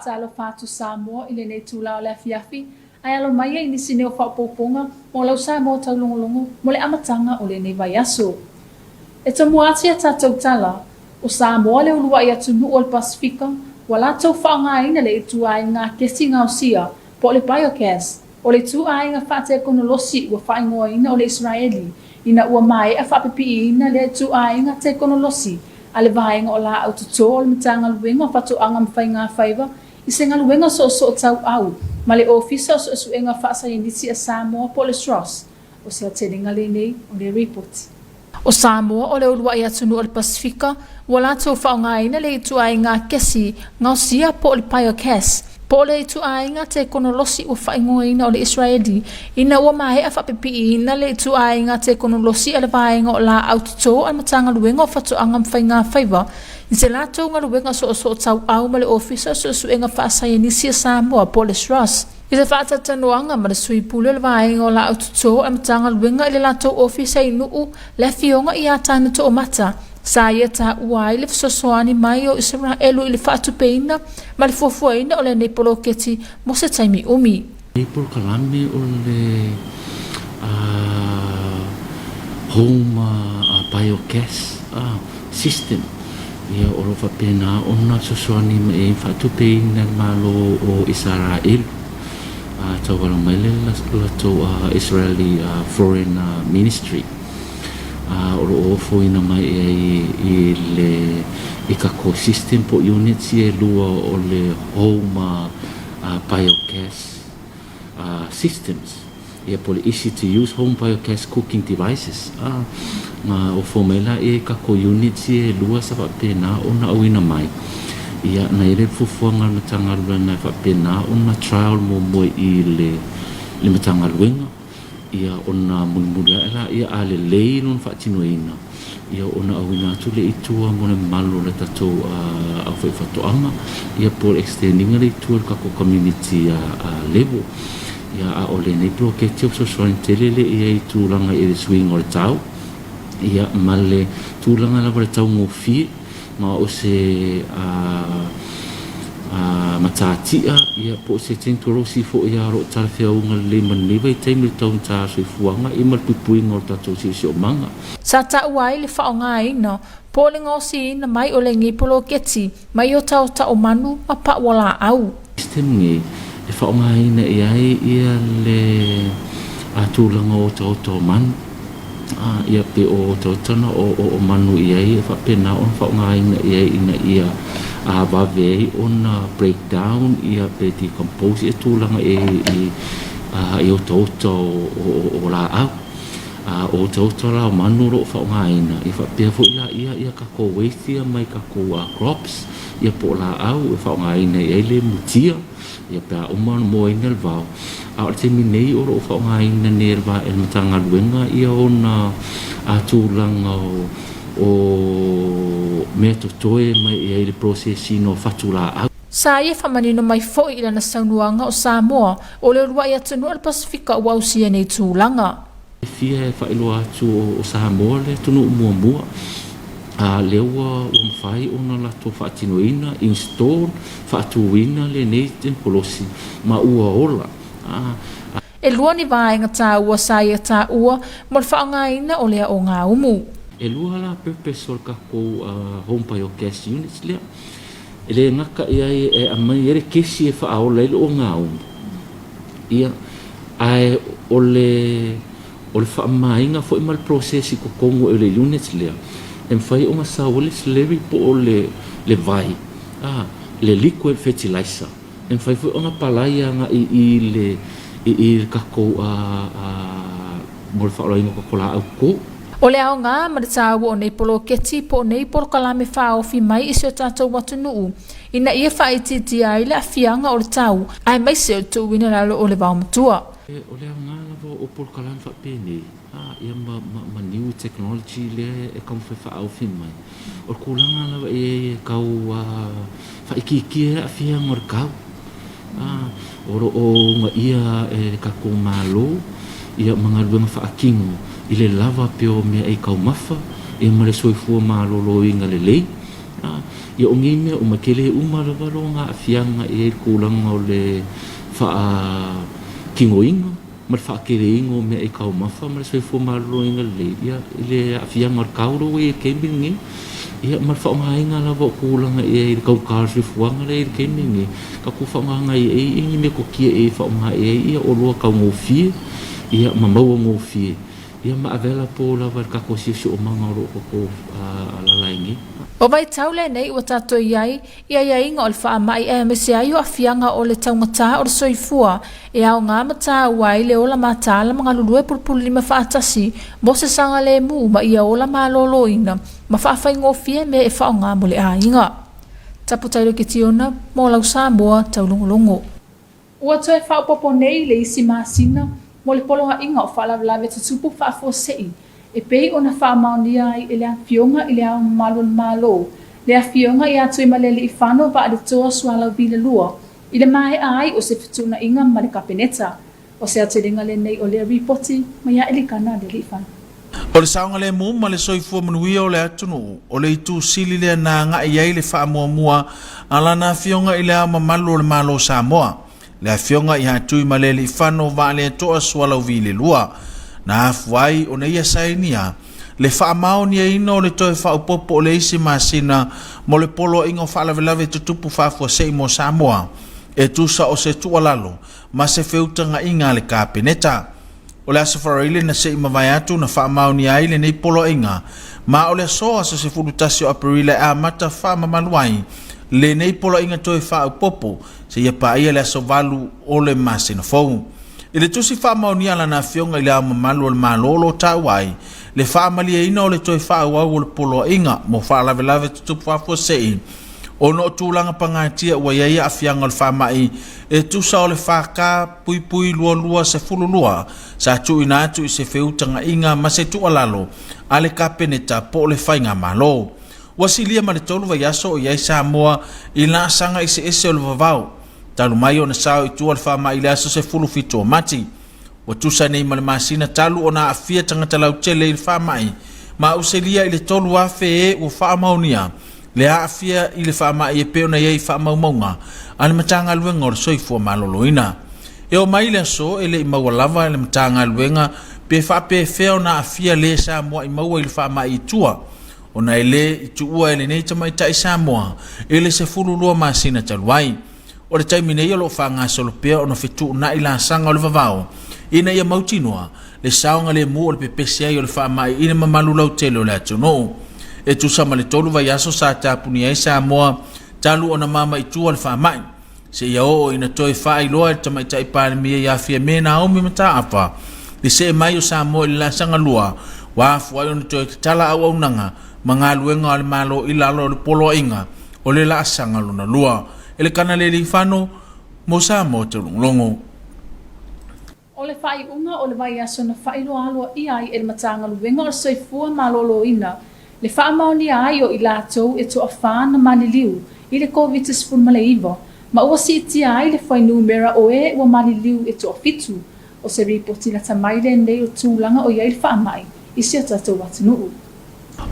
Faatalofa atu Samoa i lenei itula o le afiafi, ae alo mai ai nisi nei o faaopoopoga mo lau Samoa taulogologo mo le amataga o lenei vaiaso. E tomua atu ia tatou tala, o Samoa le uluai atunuu o le Pasefika ua latou faaaogaina le ituaiga kesi gaosia po o le biogas, o le ituaiga faatekonolosi ua faaigoaina o le Isaraeli ina ua maea faapipiiina lea ituaiga tekonolosi a le Vaega o Laau Toto o le Matagaluega o Faatoaga ma Faigafaiva i se galuega soosoo tauau ma le Ofisa o Suesuega Faasaienisi a Samoa po o le SROS. O se aotelega lenei o le Lipoti. O Samoa o le uluai atunuu o le Pasefika ua latou faaaogaina le ituaiga kesi gaosia po o le biogas, po o le ituaiga tekonolosi ua faaigoaina o le Isaraeli ina ua maea faapipiiina le ituaiga tekonolosi a le Vaega o Laau Toto a le Matagaluega o Faatoaga ma Faigafaiva i se latou galuega soosoo tauau ma le Ofisa o Suesuega Faasaienisi a Samoa po o le SROS. I se faatalatalanoaga ma le Sui Pule o le Vaega o Laau Toto a le Matagaluega i le latou ofisa i Nuu, le Afioga ia Tane Toomata, sa ia taua ai le fesoasoani mai o Isaraelu i le faatupeina ma le fuafuaina o lenei poloketi mo se taimi umi. Nei polokalame o le Home Biogas System ia o lo o faapena ona fesoasoani mai ai ma faatupeina e le Malo o Isaraelu tauala mai le latou Israeli Foreign Ministry o lo o ofoina mai ai i le i tatou system po o units ia e lua o le Home Biogas Systems ia po o le easy to use home biogas cooking devices na ofo mai laia i tatou units ia e lua sa faapena ona auina mai ia na i ai le fuafuaga a le Matagaluega e faapena ona trial muamua i le Matagaluega ia ona mulimuli ae laia a lelei lona faatinoina ia ona auina atu lea i tua mo le mamalu o le tatou aufaifaatoaga ia po o le extend ina lea i tua i le tatou community level. Ia a o lenei poloketi o fesoasoani tele lea i ai i tulaga i le suiga o le tau ia ma le tulaga lava o le taugofie ma o se matatia ia po o se tenkolosi foi o lo o talafeauga lelei ma lenei vaitaimi i le taugata o le soifuaga ia ma le puipuiga o le tatou siosiomaga. Sa taua ai le faaaogaina po o le gaosiina mai o lenei poloketi mai otaota o manu ma paualaau. System nei e faaaogaina i ai ia le tulaga o otaota o manu ia pe o otaota na o manu i ai e faapena ona faaaogaina i ai ina ia vave ai ona break down ia pe decompose ia tulaga i otaota o laau. O otaota la o manu o lo o faaaogaina ia faapea foi la ia tatou waste ia mai tatou crops ia po o laau e faaaogaina i ai le mutia ia pe a uma ona moaina le vao. A o le taimi nei o lo o faaaogaina nei e le Matagaluega ia ona tulaga o mea totoe mai i ai le process ina o fatu laau. Sa ia faamanino mai foi i lana saunoaga o Samoa o le uluai atunuu o le Pasefika ua ausia nei tulaga. E fia e faailoa atu o Samoa le atunuu muamua a lea ua mafai ona latou faatinoina, install, faatuina lenei tenkolosi ma ua ola. E lua ni vaega taua sa ia taua mo le faaaogaina o lea ogaumu. E lua la purpose o le tatou home biogas units lea. E le gata i ai e aumai ai le kesi e faaola ai le ogaumu, ia, ae o le o le faamamaina foi ma le process i totonu o le unit lea, e mafai ona sau ai le slurry po o le le vai, a, le liquid fertilizer, e mafai foi ona palai agai i le i le tatou a a mo le faaolaina o tatou laau toto. O le aoga ma le taua o nei poloketi po o nei polokalame faaofi mai i si o tatou atunuu ina ia faaitiitia ai le aafiaga o le tau aemaise o le tuuina lalo o le vaomatua. O le aoga lava o polokalame faapenei, ia ma ma new technology lea e taumafai faaofi mai, o le tulaga lava i ai e tau faaitiitia ai le aafiaga o le tau. O lo o uunaia e le tatou Malo ia ma galuega faatino i le lava pea o meaai taumafa ia ma le soifua maloloina lelei. Ia o nei mea uma, tele uma lava lona aafiaga i ai i le tulaga o le faatinoina ma le faateleina o meaai taumafa ma le soifua maloloina lelei, ia, i le aafiaga o le tau lea ua i ai i le taimi lenei, ia, ma le faaaogaina lava o tulaga i ai i le taugata o le soifuaga lea e i ai i le taimi lenei, tatou faaaogaina ai i ni metotia e faaaoga i ai ia oloa taugofie, ia, ma maua gofie. Ia ma ave lapo lava i le tatou siosiomaga o lo o tatou alaala ai nei. O vaitau lenei ua tatou i ai i aiaiga o le faamai aemaise ai o aafiaga o le taugata o le soifua e aoga ma taua ai le ola mataala ma galulue pulupululima faatasi mo se saogalemu ma ia ola maloloina ma faafaigofie mea e faaaoga mo le aiga. Taputai Kitiona mo lau Samoa taulogologo. Ua toe faaopoopo nei le isi masina mo le poloaiga o faalavelave tutupu faafuasei e pei ona faamaonia ai e le Afioga i Le Ao Mamalu o le Malo, le Afioga ia Tuimalealiifano Vaaletoa Sualauvi Lua i le maea ai o se fetuunaiga ma le Kapeneta. O se aotelega lenei o lea ripoti mai ia Elikana Lealiifano. O le saogalemu ma le soifua manuia o le atunuu, o le itu sili lea na agai i ai le faamuamua a lana Afioga i Le Ao Mamalu o le Malo o Samoa, le Afioga ia Tuimalealiifano Vaaletoa Sualauvi Lua, na afua ai ona ia sainia le faamaoniaina o le toe faaopoopo o le isi masina mo le Poloaiga o Faalavelave Tutupu Faafuasei mo Samoa, e tusa o se tuualalo ma se feutagaiga a le Kapeneta. O le Aso Faraile na se i mavae atu na faamaonia ai lenei poloaiga, ma o le aso aso 11 o Aperila e amata faamamalu ai lenei poloaiga toe faaopoopo seia paia le aso 8 o le masina fou. I le tusi faamaonia a lana Afioga i Le Ao Mamalu o le Malo o lo o taua ai le faamalieina o le toe faaauau o le poloaiga mo faalavelave tutupu faafuasei ona o tulaga pagatia ua i ai aafiaga o le faamai e tusa o le 4K puipui 2212 sa tuuina atu i se feutagaiga ma se tuualalo a le Kapeneta po o le Faigamalo. Ua silia ma le 3 vaiaso o i ai Samoa i laasaga eseese o le vavao, talu mai ona sao i tua le faamai i le aso 17 o Mati. Ua tusa nei ma le masina talu ona aafia tagata lautele i le faamai, ma ua selia i le 3,000 e ua faamaonia le aafia i le faamai e pei ona i ai i faamaumauga a le Matagaluega o le Soifua Maloloina. E oo mai le aso e le i maua lava e le Matagaluega pe faapefea ona aafia le Samoa i maua i le faamai i tua, ona e le i tuua e lenei tamaitai Samoa i le 12 masina talu ai. O le taimi nei o lo o faagasolo pea ona fetuunai laasaga o le vavao ina ia mautinoa le saogalemu o le pepesi ai o le faamai i le mamalu lautele o le atunuu. E tusa ma le 3 vaiaso sa tapunia ai Samoa talu ona mamaitua le faamai, seia oo ina toe faailoa e le Tamaitai Palemia ia Fiame Naomi Mataafa le see mai o Samoa i le laasaga lua, ua afua ai ona toe tatala auaunaga ma galuega a le Malo i lalo o le poloaiga o le laasaga lona lua. E le Kanaleleifano mo Samoa Taulogologo. O le faaiuga o le vaiaso na faailoa aloaia ai e le Matagaluega o le Soifua Maloloina le faamaonia ai o i latou e toafa na maliliu i le Koviti-19 ma ua siitia ai le fuainumera o e ua maliliu e toafitu. O se ripoti lata mai lenei o tulaga o i ai le faamai i si o tatou atunuu.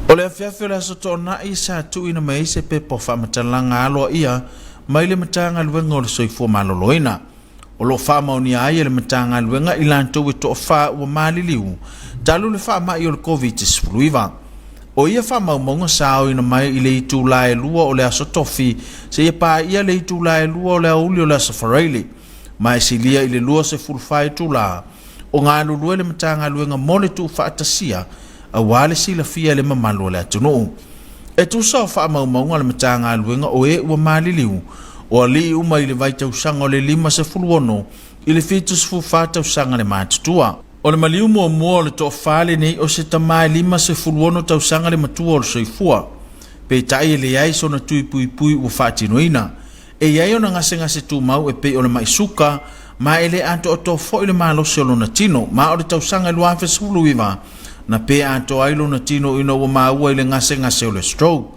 O le afiafi o le Aso Toonai sa tuuina mai ai se pepa o faamatalaga aloaia mai le Matagaluega o le Soifua Maloloina. O lo o faamaonia ai e le Matagaluega i latou e toafa ua maliliu talu le faamai o le Koviti-19. O ia faamaumauga sa aoina mai i le itula e 2 o le Aso Tofi seia paia le itula e 2 o le aoauli o le Aso Faraile, ma e silia i le 24 itula o galulue le Matagaluega mo le tuufaatasia aua le silafia e le mamalu o le atunuu. E tusa o faamaumauga a le Matagaluega o e ua maliliu, o alii uma i le vaitausaga o le 56 i le 74 tausaga le matutua. O le maliu muamua o le toafa lenei o se tama e 56 tausaga le matua o le soifua. Peitai e leai sona tui puipui ua faatinoina. E i ai ona gasegase tumau e pei o le mai suka, ma e le atoatoa foi le malosi o lona tino, ma o le tausaga e 2019 na pe atoa ai lona tino ina ua maua i le gasegase o le stroke.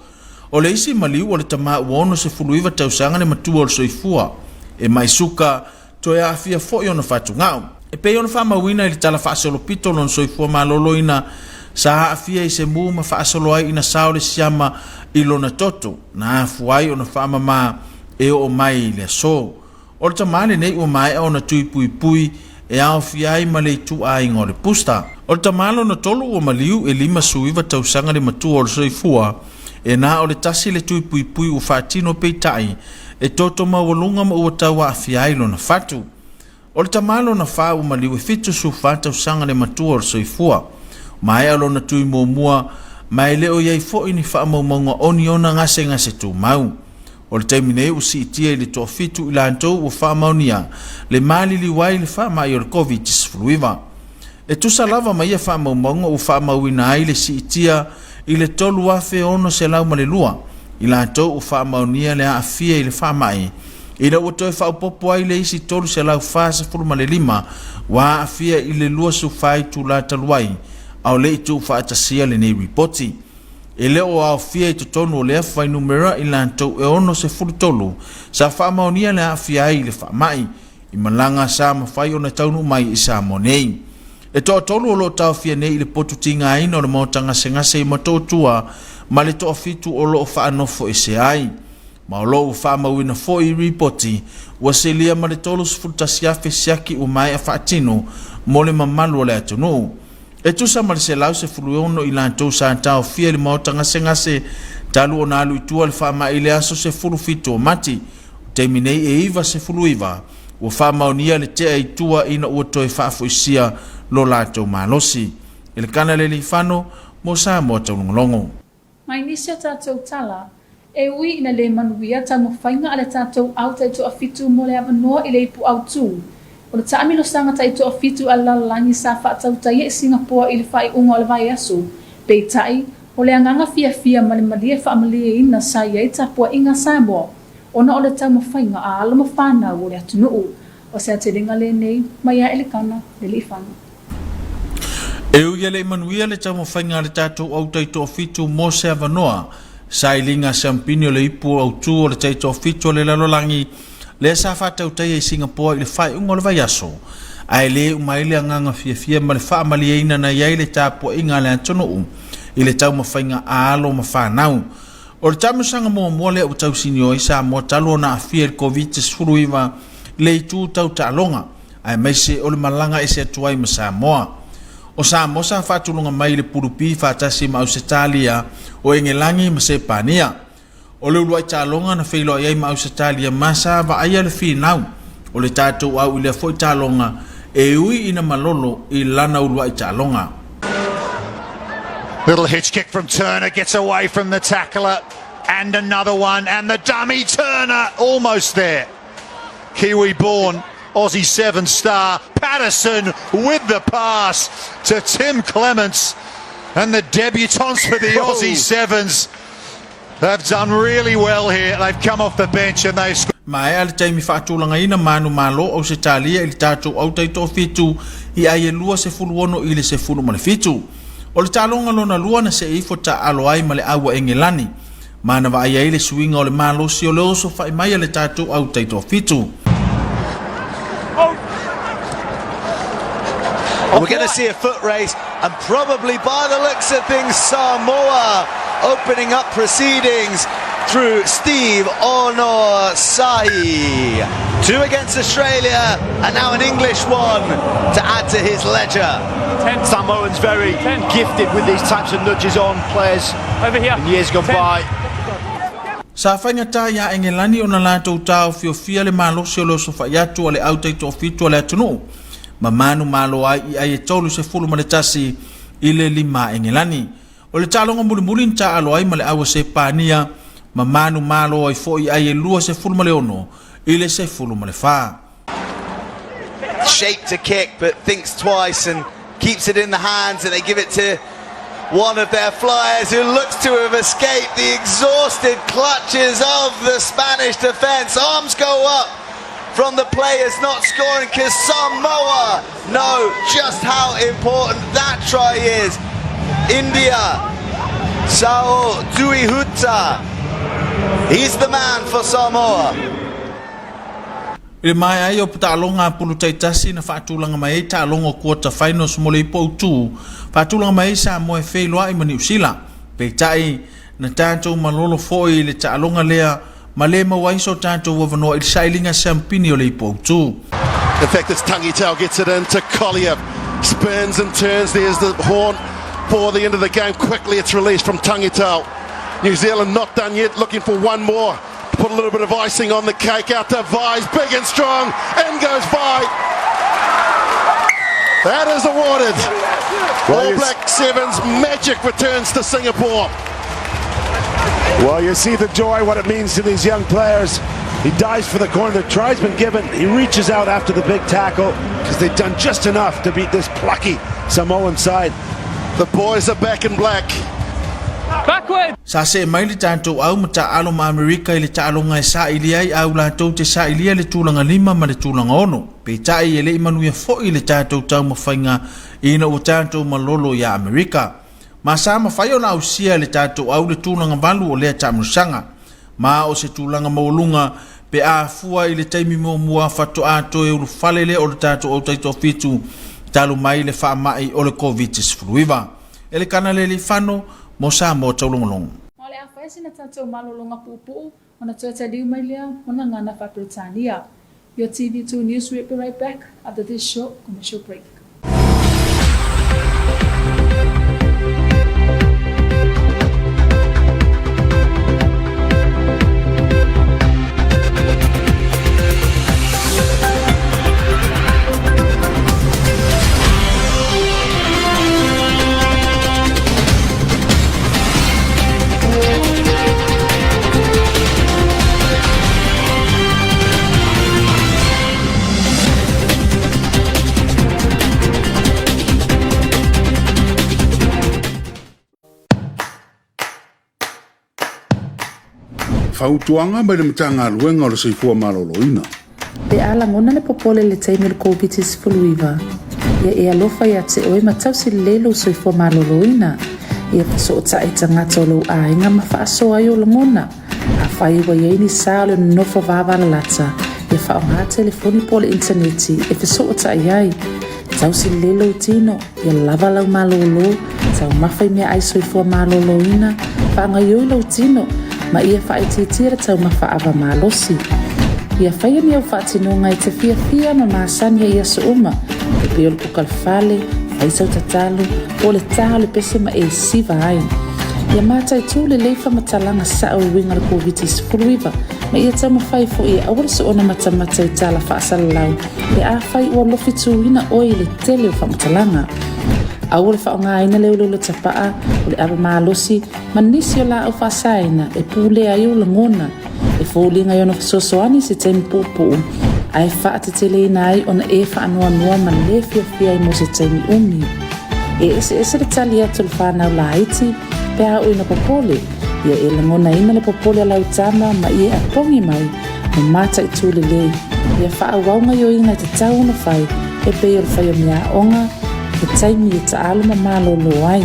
O le isi maliu o le tama ua 69 tausaga le matua o le soifua, e mai suka, toe aafia foi ona fatugao. E pei ona faamauina i le tala faasolopito o lona soifua maloloina. Sa aafia i se mu ma faasolo ai ina sao le siama i lona toto, na afua ai ona faamamā e oo mai i le aso. O le tamā lenei ua maea ona tui puipui e aofia ai ma le ituaiga o le booster. O le tamā lona tolu ua maliu e 59 tausaga le matua o le soifua, e na o le tasi le tui puipui ua faatino peitai e toto maualuga ma ua tau aafia ai lona fatu. O le tamā lona fa ua maliu e 74 tausaga le matua o le soifua. Maea lona tui muamua ma e le o i ai foi ni faamaumauga oniona gasegase tumau. O le taimi nei ua siitia i le toafitu i latou ua faamaonia le maliliu ai i le faamai o le Koviti-19. E tusa lava ma ia faamaumauga ua faamauina ai le siitia i le 3,602 i latou ua faamaonia le aafia i le faamai, ina ua toe faaopoopo ai le isi 345 ua aafia i le 24 itula talu ai a o le i tuufaatasia lenei ripoti. E le o aofia i totonu o lea fuainumera i latou e 63 sa faamaonia le aafia ai i le faamai i malaga sa mafai ona taunuu mai i Samoa nei. E toatolu o lo o taofia nei i le potu tigaina o le maota gasegase i Motootua ma le toafitu o lo o faanofoesea ai. Ma o lo o ua faamauina foi i ripoti ua silia ma le 31,000 siaki ua maea faatino mo le mamalu o le atunuu. E tusa ma le 116 i latou sa taofia i le maota gasegase talu ona alu i tua le faamai i le aso 17 o Mati. O taimi nei e 99 ua faamaonia le tea i tua ina ua toe faafoisia lo latou malosi. Elekana Lealiifano mo Samoa Taulogologo. Mai nisi o tatou tala, e ui ina le manuia taumafaiga a le tatou au taitoafitu mo le avanoa i le ipu autū, o le taamilosaga taitoafitu a le lalolagi sa faatautaia i Singapoa i le faaiuga o le vaiaso, peitai, o le agaga fiafia ma le malie faamalieina sa i ai tapuaiga a Samoa ona o le taumafaiga a alo ma fanau o le atunuu. O se aotelega lenei mai a Elikana Lealiifano. E ui e le i manuia le taumafaiga a le tatou au taitoafitu mo se avanoa, sailiga siampini o le ipu autū o le taitoafitu o le lalolagi lea sa faatautaia i Singapoa i le faaiuga o le vaiaso, ae le uma ai le agaga fiafia ma le faamalieina na i ai le tapuaiga a le atunuu i le taumafaiga a alo ma fanau. O le taamilosaga muamua lea ua tausinio ai Samoa talu ona aafia i le Koviti-19 i le itu tau taaloga, aemaise o le malaga ese atu ai ma Samoa. O Samoa sa faatulaga mai i le pulupi faatasi ma Ausetalia, o Engelagi ma Sepania. O le uluai taaloga na feiloai ai ma Ausetalia ma sa vaaia le finau o le tatou au i lea foi taaloga e ui ina malolo i lana uluai taaloga. Little hitch kick from Turner gets away from the tackler and another one and the dummy Turner almost there. Kiwi born Aussie 7 star Patterson with the pass to Tim Clements and the debutants for the Aussie Sevens have done really well here. They've come off the bench and they've scored. Maea le taimi faatulagaina manumalo Ausetalia i le tatou au taitoafitu i ai e 26 i le 17. O le taaloga lona lua na see ifo taaalo ai ma le au a Engelani ma na vaai ai le suiga o le malosi o le osofai mai a le tatou au taitoafitu. We're going to see a foot race, and probably by the looks of things, Samoa opening up proceedings through Steve Onosai. 2 against Australia, and now an English one to add to his ledger. 10. Samoans very 10. Gifted with these types of nudges on players over here in years gone 10. By. Sa faigata iā Engelani ona latou taofiofia le malosi o le osofai atu a le au taitoafitu a le atunuu ma manumalo ai i ai e 31 i le 5 Engelani. O le taaloga mulimuli na taaalo ai ma le au a Sepania ma manumalo ai foi i ai e 26 i le 14. Shape to kick, but thinks twice and keeps it in the hands, and they give it to one of their flyers who looks to have escaped the exhausted clutches of the Spanish defence. Arms go up from the players not scoring because Samoa know just how important that try is. India, Sao Zuihuta, he's the man for Samoa. I le maea ai o taaloga a pulu taitasi na faatulaga mai ai taaloga o quarter finals mo le ipu autu, faatulaga mai ai Samoa e feiloai ma Niu Sila. Peitai, na tatou malolo foi i le taaloga lea ma le maua ai so tatou avanoa i le sailiga siamupini o le ipu autu. In fact, it's Tangitau gets it in to Collier. Spins and turns. There's the horn for the end of the game. Quickly, it's released from Tangitau. New Zealand not done yet, looking for one more. To put a little bit of icing on the cake. Out to Vise, big and strong. In goes Vi. That is awarded. All Black Sevens magic returns to Singapore. Well, you see the joy, what it means to these young players. He dives for the corner. The try's been given. He reaches out after the big tackle because they've done just enough to beat this plucky Samoan side. The boys are back in black. Backward! Sa see mai le tatou au ma taaalo ma Amerika i le taaloga e saili ai a ulatou te sailia le tulaga lima ma le tulaga ono. Peitai e le i manuia foi le tatou taumafaiga ina ua tatou malolo iā Amerika. Ma sa mafai ona ausia e le tatou au le tulaga valu o lea taamilosaga. Ma o se tulaga maualuga pe a fua i le taimi muamua faatoa toe ulufale lea o le tatou au taitoafitu talu mai le faamai o le Koviti-19. Elekana Lealiifano mo Samoa Taulogologo. Ma o le a fai sina tatou malologa puupuu ona toe taliu mai lea mo na gana faa-Peretania. Your TV2 News will be right back after this short commercial break. Fautuaga mai le Matagaluega o le Soifua Maloloina. Pe a lagona le popole i le taimi o le Koviti-19, ia e alofa ia te oe ma tausi lelei lou soifua maloloina. Ia fesootai i tagata o lou aiga ma faasoa ai ou lagona. Afai ua i ai ni sa o le nonofo vavalalata, ia faaaoga telefoni po o le initaneti e fesootai ai. Tausi lelei lou tino, ia lava lau malōlō, taumafa i meaai soifua malōlōina, faagaioi lou tino, ma ia faaitiitia le taumafa ava malosi. Ia faia ni au faatinoga e te fiafia ma masani ai i aso uma, e pei o le kuka le fale, fai sau tatalo, po o le tā o le pese ma e siva ai. Ia mataitū lelei faamatalaga sao e uiga le Koviti-19, ma ia taumafai foi e aua le soona matamata i tala faasalalau pe afai ua lofituina oe i le tele o faamatalaga. Aua le faaaogaina le uleule tapaa, o le ava malosi, ma nisi o laau faasaina e pulea ai ou lagona, e foliga i ona fesoasoani i se taimi puupuu, ae faateteleina ai ona e faanoanoa ma le fiafia ai mo se taimi umi. E eseese le tali atu a le fanau laiti pe a oo ina popole, ia e lagonaina le popole a lau tama ma ia e apogi mai ma mataitū lelei, ia faaauau gaoioiga e tatau ona fai e pei o le fai o meaaoga, le taimi e taalo ma malōlō ai.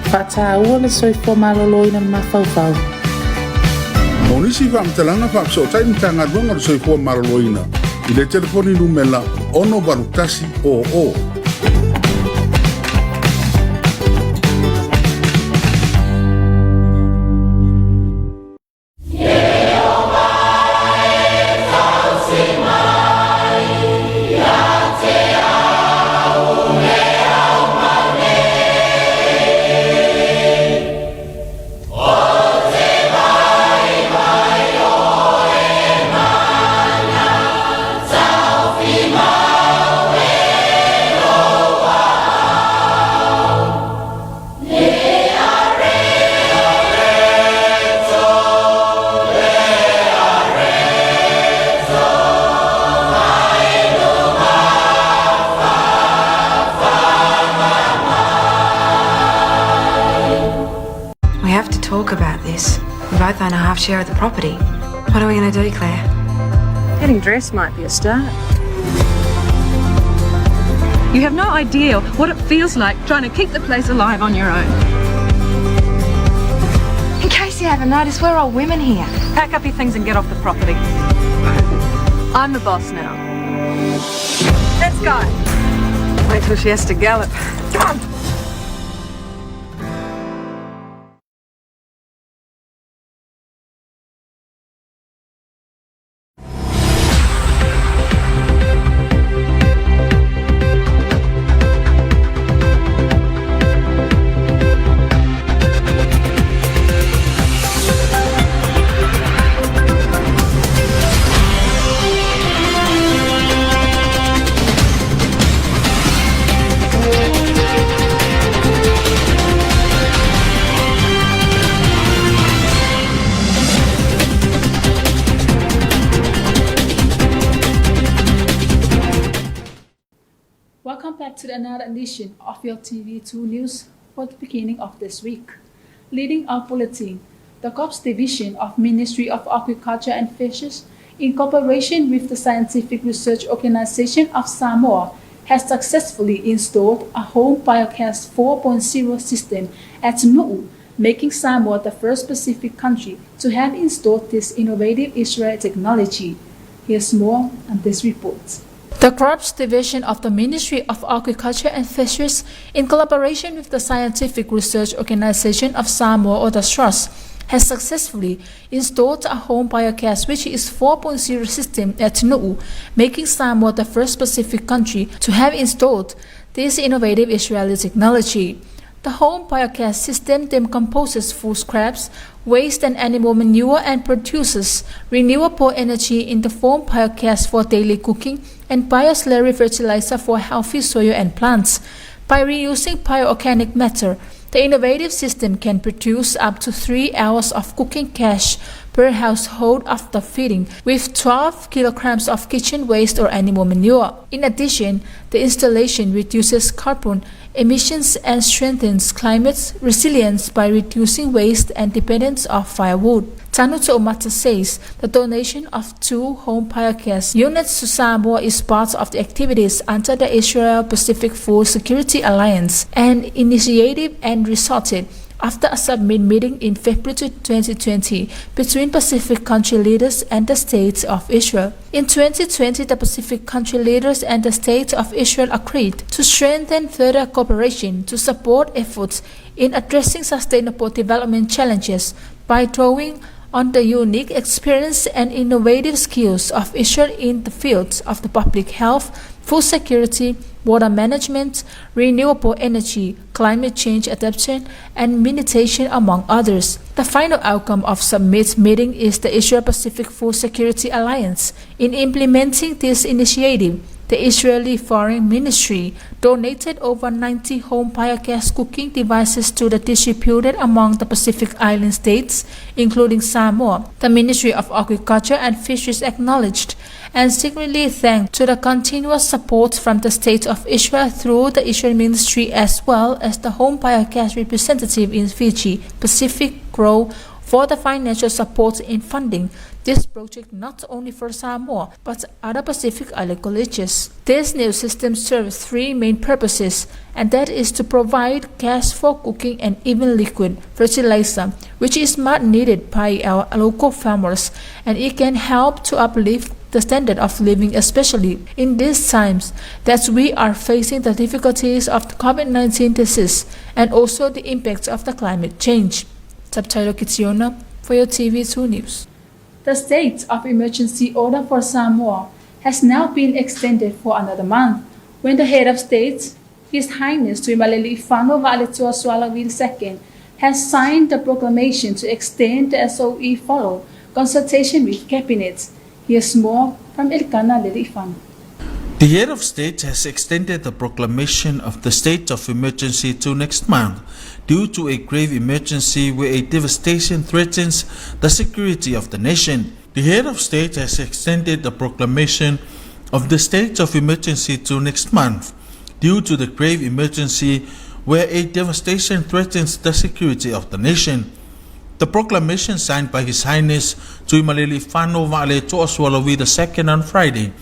Faataua le soifua malōlōina o le mafaufau. Mo nisi faamatalaga faafesootai Matagaluega o le Soifua Maloloina i le telefoni numela 681 00. We have to talk about this. We both own a half share of the property. What are we going to do, Claire? Getting dressed might be a start. You have no idea what it feels like trying to keep the place alive on your own. In case you haven't noticed, we're all women here. Pack up your things and get off the property. I'm the boss now. Let's go. Wait till she has to gallop. Come on. Welcome back to another edition of your TV2 News for the beginning of this week. Leading our bulletin, the Crops Division of Ministry of Agriculture and Fisheries, in cooperation with the Scientific Research Organization of Samoa, has successfully installed a home biogas 4.0 system at Nu'u, making Samoa the first Pacific country to have installed this innovative Israel technology. Here's more on this report. The Crops Division of the Ministry of Agriculture and Fisheries, in collaboration with the Scientific Research Organization of Samoa or the SROS, has successfully installed a home biogas which is 4.0 system at Nu'u, making Samoa the first Pacific country to have installed this innovative Israeli technology. The home biogas system decomposes food scraps, waste and animal manure and produces renewable energy in the form biogas for daily cooking and bioslurry fertilizer for healthy soil and plants. By reusing bioorganic matter, the innovative system can produce up to 3 hours of cooking gas per household after feeding with 12 kilograms of kitchen waste or animal manure. In addition, the installation reduces carbon emissions and strengthens climate resilience by reducing waste and dependence of firewood. Tanu Toomata says the donation of 2 home biogas units to Samoa is part of the activities under the Israel Pacific Food Security Alliance, an initiative and resulted after a summit meeting in February 2020 between Pacific country leaders and the State of Israel. In 2020, the Pacific country leaders and the State of Israel agreed to strengthen further cooperation to support efforts in addressing sustainable development challenges by drawing on the unique experience and innovative skills of Israel in the fields of the public health, food security, water management, renewable energy, climate change adaptation, and mitigation, among others. The final outcome of summit meeting is the Israel-Pacific Food Security Alliance. In implementing this initiative, the Israeli Foreign Ministry donated over 90 home biogas cooking devices to the distributed among the Pacific Island states, including Samoa. The Ministry of Agriculture and Fisheries acknowledged and secretly thanked to the continuous support from the State of Israel through the Israel Ministry as well as the home biogas representative in Fiji, Pacific Grow, for the financial support in funding this project not only for Samoa but other Pacific Island colleges. This new system serves 3 main purposes, and that is to provide gas for cooking and even liquid fertilizer, which is much needed by our local farmers, and it can help to uplift the standard of living, especially in these times that we are facing the difficulties of the COVID-19 disease and also the impacts of the climate change. Subtitle Kitiona for your TV2 News. The state of emergency order for Samoa has now been extended for another month, when the head of state, His Highness Tuimalealiifano Va'aletoa Sualauvi II, has signed the proclamation to extend the SOE follow consultation with Cabinet. Here's more from Elikana Lealiifano. The head of state has extended the proclamation of the state of emergency to next month due to a grave emergency where a devastation threatens the security of the nation. The head of state has extended the proclamation of the state of emergency to next month due to the grave emergency where a devastation threatens the security of the nation. The proclamation signed by His Highness Tuimalealiifano Va'aletoa Sualauvi II on Friday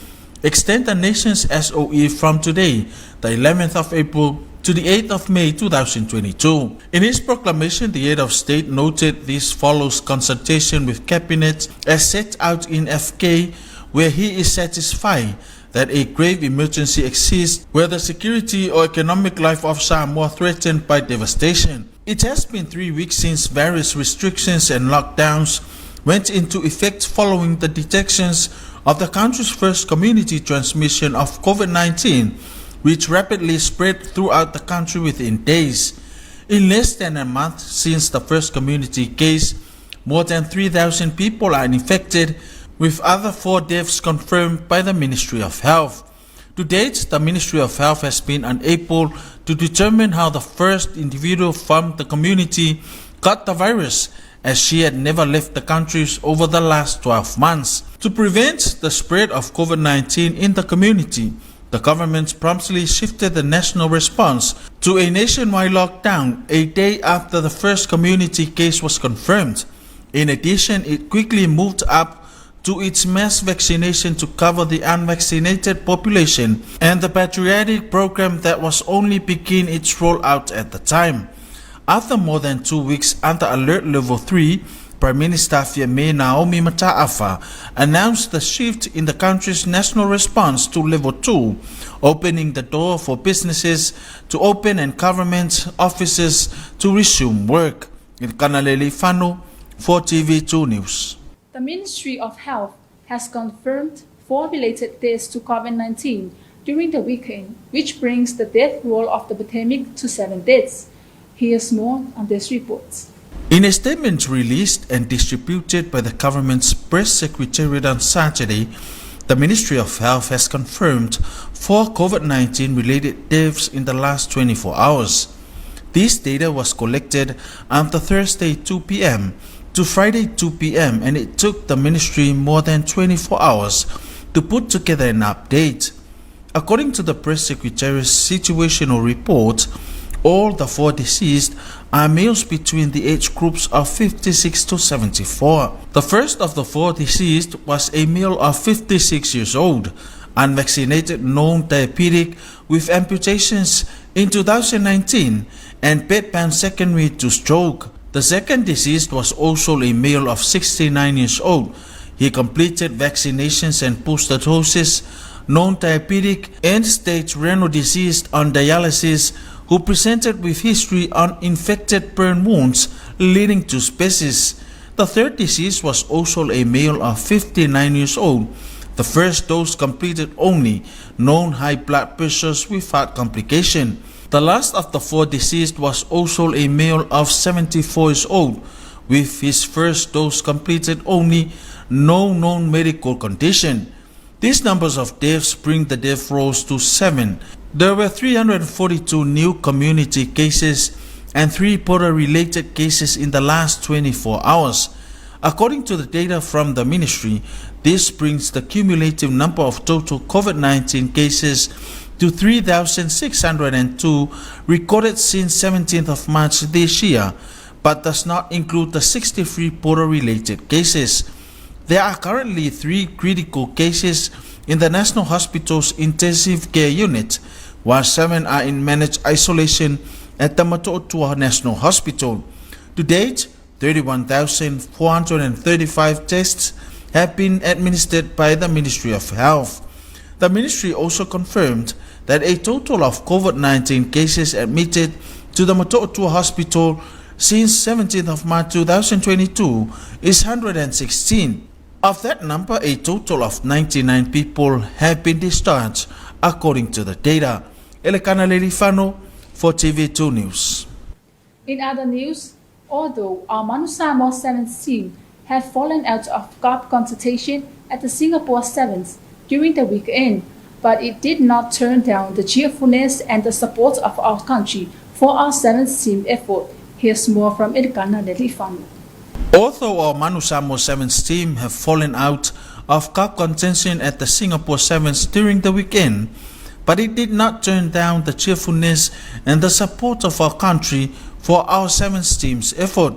extend the nation's SOE from today, the 11th of April, to the 8th of May 2022. In his proclamation, the head of state noted this follows consultation with Cabinet as set out in FK where he is satisfied that a grave emergency exists where the security or economic life of Samoa threatened by devastation. It has been 3 weeks since various restrictions and lockdowns went into effect following the detections of the country's first community transmission of COVID-19, which rapidly spread throughout the country within days. In less than a month since the first community case, more than 3,000 people are infected, with other 4 deaths confirmed by the Ministry of Health. To date, the Ministry of Health has been unable to determine how the first individual from the community got the virus, as she had never left the country over the last 12 months. To prevent the spread of COVID-19 in the community, the government promptly shifted the national response to a nationwide lockdown a day after the first community case was confirmed. In addition, it quickly moved up to its mass vaccination to cover the unvaccinated population and the patriotic program that was only beginning its rollout at the time. After more than 2 weeks under Alert Level 3, Prime Minister Fiame Naomi Mata'afa announced the shift in the country's national response to Level 2, opening the door for businesses to open and government offices to resume work. In Kanaleli Fano, for TV2 News. The Ministry of Health has confirmed 4 related deaths to COVID-19 during the weekend, which brings the death roll of the pandemic to 7 deaths. Here's more on this report. In a statement released and distributed by the government's press secretariat on Saturday, the Ministry of Health has confirmed 4 COVID-19 related deaths in the last 24 hours. This data was collected on the Thursday 2 p.m. to Friday 2 p.m. and it took the ministry more than 24 hours to put together an update. According to the press secretary's situational report, all the 4 deceased are males between the age groups of 56 to 74. The first of the 4 deceased was a male of 56 years old, unvaccinated, known diabetic with amputations in 2019 and bedbound secondary to stroke. The second deceased was also a male of 69 years old. He completed vaccinations and booster doses, known diabetic, end-stage renal disease on dialysis, who presented with history on infected burn wounds leading to sepsis. The third deceased was also a male of 59 years old. The first dose completed only, known high blood pressures with heart complication. The last of the 4 deceased was also a male of 74 years old, with his first dose completed only, no known medical condition. These numbers of deaths bring the death rolls to 7. There were 342 new community cases and 3 border-related cases in the last 24 hours. According to the data from the ministry, this brings the cumulative number of total COVID-19 cases to 3,602 recorded since 17th of March this year, but does not include the 63 border-related cases. There are currently 3 critical cases in the National Hospital's intensive care unit, while 7 are in managed isolation at the Motootua National Hospital. To date, 31,435 tests have been administered by the Ministry of Health. The ministry also confirmed that a total of COVID-19 cases admitted to the Motootua Hospital since 17th of March 2022 is 116. Of that number, a total of 99 people have been discharged, according to the data. Elekana Lelifano for TV2 News. In other news, although our Manu Samoa Sevens team have fallen out of cup competition at the Singapore Sevens during the weekend, but it did not turn down the cheerfulness and the support of our country for our Sevens team effort. Here's more from Elekana Lelifano. Although our Manu Samoa Sevens team have fallen out of cup contention at the Singapore Sevens during the weekend, but it did not turn down the cheerfulness and the support of our country for our Sevens team's effort.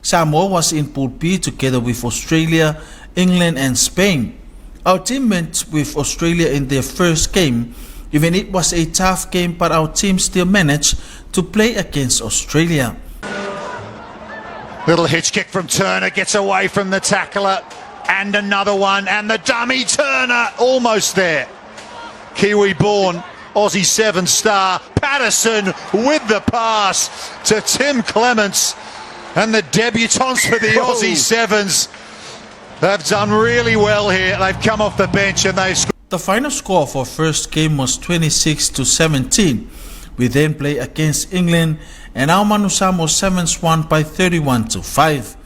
Samoa was in Pool B together with Australia, England and Spain. Our team met with Australia in their first game. Even it was a tough game, but our team still managed to play against Australia. Little hitch kick from Turner, gets away from the tackler. And another one, and the dummy Turner almost there. Kiwi born Aussie 7 star Patterson with the pass to Tim Clements. And the debutants for the Aussie Sevens have done really well here. They've come off the bench and they've scored. The final score for first game was 26 to 17. We then play against England and our Manu Samoa Sevens won by 31 to 5.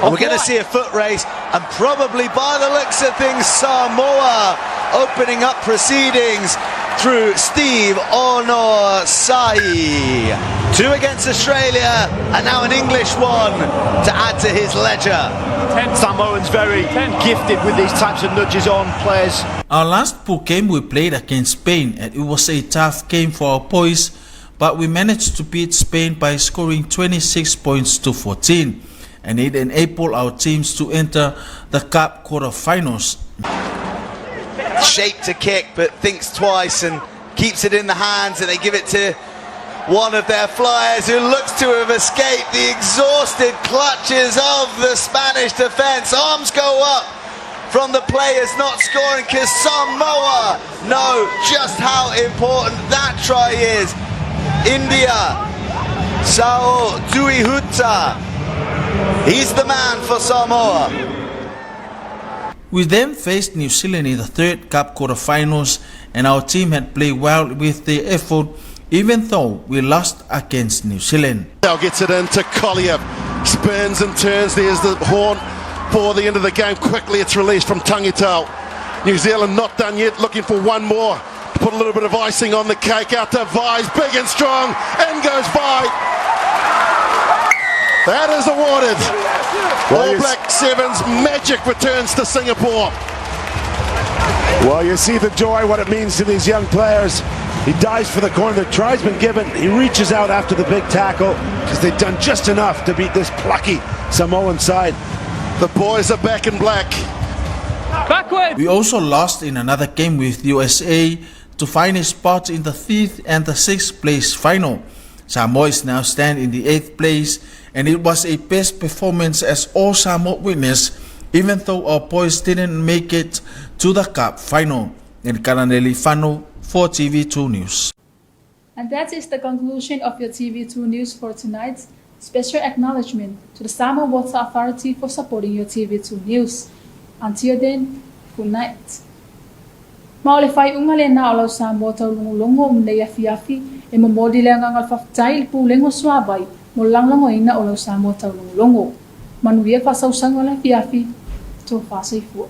And we're going to see a foot race, and probably by the looks of things, Samoa opening up proceedings through Steve Onosai. 2 against Australia, and now an English one to add to his ledger. 10. Samoans very 10. gifted with these types of nudges on players. Our last pool game we played against Spain, and it was a tough game for our boys, but we managed to beat Spain by scoring 26 points to 14, and it enabled our teams to enter the Cup quarterfinals. Shape to kick, but thinks twice and keeps it in the hands, and they give it to one of their flyers who looks to have escaped the exhausted clutches of the Spanish defence. Arms go up from the players not scoring because Samoa know just how important that try is. India, Sao Tuihuta, he's the man for Samoa. We then faced New Zealand in the third Cup quarterfinals, and our team had played well with their effort, even though we lost against New Zealand. Now gets it into Collier. Spins and turns. There's the horn for the end of the game. Quickly it's released from Tangitau. New Zealand not done yet, looking for one more. Put a little bit of icing on the cake. Out to Vise, big and strong. In goes Vi. That is awarded. Well, All you Black Sevens magic returns to Singapore. Well, you see the joy, what it means to these young players. He dives for the corner. The try's been given. He reaches out after the big tackle because they've done just enough to beat this plucky Samoan side. The boys are back in black. Backward. We also lost in another game with USA to find a spot in the 5th and the 6th place final. Samoa is now stand in the 8th place, and it was a best performance as all Samoa witnessed, even though our boys didn't make it to the cup final. In Karaneli Fano for TV2 News. And that is the conclusion of your TV2 News for tonight. Special acknowledgement to the Samoa Water Authority for supporting your TV2 News. Until then, good night. Ma o le faaiuga lena o lau Samoa taulogologo o lenei afiafi e momoli le agaga o le faafetai i le Pulega o Suavai mo le lagolagoina o lau Samoa taulogologo. Manuia faasausauga o le afiafi, tofa soifua.